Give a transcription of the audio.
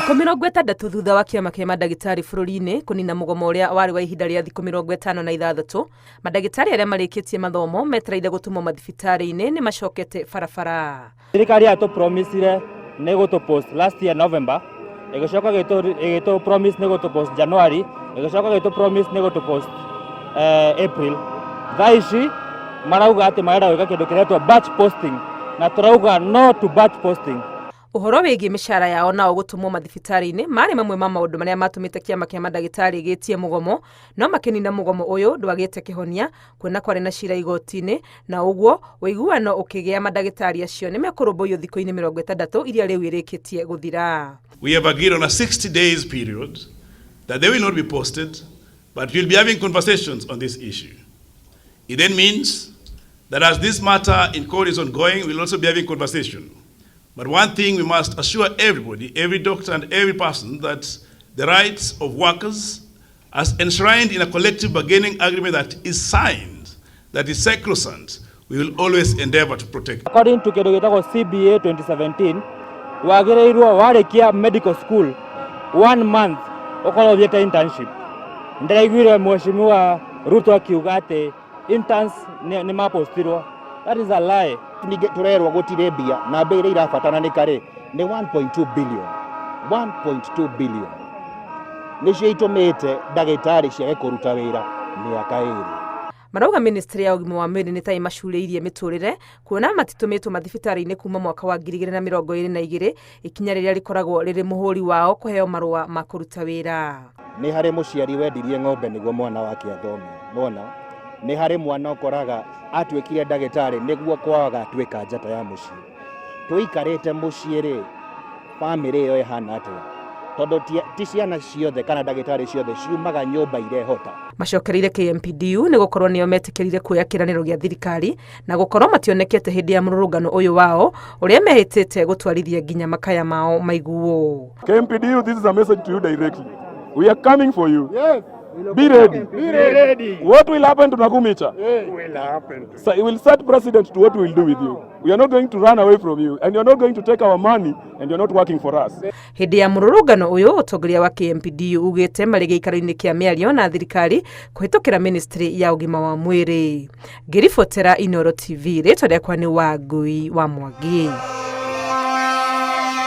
Thikũ 60 thutha wa kĩama kĩa mandagĩtarĩ bũrũri-inĩ kũnina mũgomo ũrĩa warĩ wa ihinda rĩa thikũ 56, mandagĩtarĩ arĩa marĩkĩtie mathomo metereire gũtũmwo mathibitarĩ-inĩ nĩ macokete barabara. Thirikari yatũ promisire nĩ gũtũ post last year November, ĩgĩcoka ĩgĩtũ promise nĩ gũtũ post January, ĩgĩcoka ĩgĩtũ promise nĩ gũtũ post April. Thaa ici marauga atĩ marenda gwĩka kĩndũ kĩretwo batch posting na tũrauga no to batch posting. Ũhoro wĩgiĩ mĩcara yao nao gũtũmwo mathibitarĩ-inĩ marĩ mamwe ma maũndũ marĩa matũmĩte kĩama kĩa mandagĩtarĩ gĩtie mũgomo, no makĩnina mũgomo ũyũ ndwagĩte kĩhonia kuona kwarĩ na cira igoti-inĩ na ũguo ũiguano ũkĩgĩa mandagĩtarĩ acio nĩ mekũrũmbũiyo thikũ-inĩ 60 iria rĩu irĩkĩtie gũthira. We have agreed on a 60 days period that they will not be posted, but we'll be having conversations on this issue. It then means that as this matter in court is ongoing, we'll also be having conversation. But one thing we must assure everybody, every doctor and every person, that the rights of workers as enshrined in a collective bargaining agreement that is signed, that is sacrosanct, we will always endeavor to protect. According to kĩndũ gĩtagwo CBA 2017, wagĩrĩirwo warĩkia medical school one month ũkorwo ũthiĩte internship. Ndĩraiguire Mheshimiwa Ruto akiuga atĩ interns nĩ mapostirwo. That is a lie. Ningĩ tũrerwo gũtirĩ mbia na mbia iria irabataranĩka rĩ nĩ 1.2 billion. 1.2 billion nĩcio itũmĩte ndagĩtarĩ ciage kũruta wĩra mĩaka 2. Marauga ministry ya ũgima wa mwĩrĩ nĩ ta ĩmacurĩirie mĩtũrĩre kuona matitũmĩtwo mathibitarĩ-inĩ kuma mwaka wa 2022, ikinya rĩrĩa rĩkoragwo rĩrĩ mũhũri wao kũheo marũa ma kũruta wĩra. Nĩ harĩ mũciari wendirie ng'ombe nĩguo mwana wake athome. Mona nĩ harĩ mwana ũkoraga atuĩkire ndagĩtarĩ nĩguo kwao agatuĩka njata ya mũciĩ. Tũikarĩte mũciĩ rĩ, bamĩrĩ ĩyo ĩhana atĩa? Tondũ ti ciana ciothe kana ndagĩtarĩ ciothe ciumaga nyũmba irehota. Macokereire KMPDU nĩ gũkorwo nĩo metĩkĩrire kuoya kĩranĩro gĩa thirikari na gũkorwo mationekete hĩndĩ ya mũrũrũngano ũyũ wao ũrĩa mehĩtĩte gũtwarithia nginya makaya mao maiguo. KMPDU, this is a message to you directly. We are coming for you. Yes. Be ready. Be ready. What will happen to Nakhumicha? Will happen. So it will set precedent to what we will do with you. We are not going to run away from you, and you are not going to take our money, and you are not working for us. Hĩndĩ ya mũrũrũngano ũyũ, ũtongoria wa KMPDU ugĩte marĩ gĩikaro-inĩ kĩa mĩario na thirikari kũhĩtũkĩra ministry ya ũgima wa mwĩrĩ. Ngĩribotera Inooro TV, rĩtwa rĩakwa nĩ Wangui wa Mwangi.